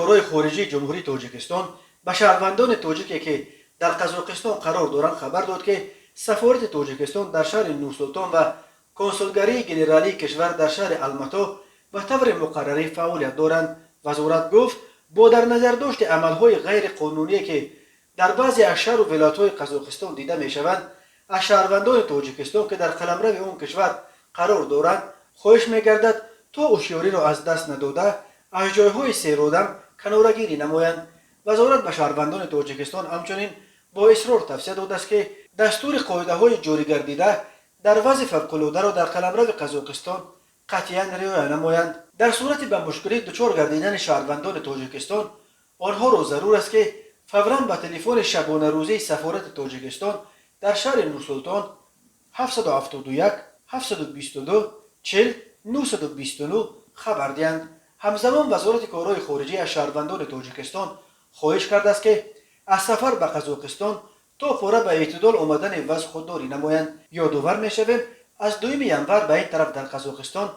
Корҳои хориҷии Ҷумҳурии Тоҷикистон ба шаҳрвандони тоҷике, ки дар Қазоқистон қарор доранд, хабар дод, ки сафорати Тоҷикистон дар шаҳри Нурсултон ва консулгарии генералии кишвар дар шаҳри Алмато ба таври муқаррарӣ фаъолият доранд. Вазорат гуфт, бо дар назардошти амалҳои ғайриқонуние, ки дар баъзе аз шаҳру вилоятҳои Қазоқистон дида мешаванд, аз шаҳрвандони Тоҷикистон, ки дар қаламрави он кишвар қарор доранд, хоҳиш мегардад, то ҳушёриро аз даст надода, аз ҷойҳои серодам канорагирӣ намоянд. Вазорат ба шаҳрвандони Тоҷикистон ҳамчунин бо исрор тавсия додааст, ки дастури қоидаҳои ҷорӣ гардида дар вазъи фавқулодаро дар қаламрави Қазоқистон қатъиян риоя намоянд. Дар сурати ба мушкилӣ дучор гардидани шаҳрвандони Тоҷикистон, онҳоро зарур аст, ки фавран ба телефони шабонарӯзии сафорати Тоҷикистон дар шаҳри Нурсултон 771 722 40 929 хабар диҳанд. Ҳамзамон Вазорати корҳои хориҷӣ аз шаҳрвандони Тоҷикистон хоҳиш кардааст, ки аз сафар ба Қазоқистон то пурра ба эътидол омадани вазъ худдорӣ намоянд. Ёдовар мешавем, аз 2 январ ба ин тараф дар Қазоқистон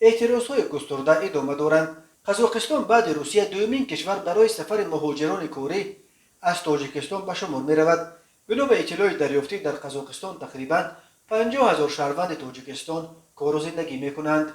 эътирозҳои густурда идома доранд. Қазоқистон баъди Русия дуюмин кишвар барои сафари муҳоҷирони корӣ аз Тоҷикистон ба шумор меравад. Бино ба иттилои дарёфтӣ, дар Қазоқистон тақрибан 50 000 шаҳрванди Тоҷикистон кору зиндагӣ мекунанд.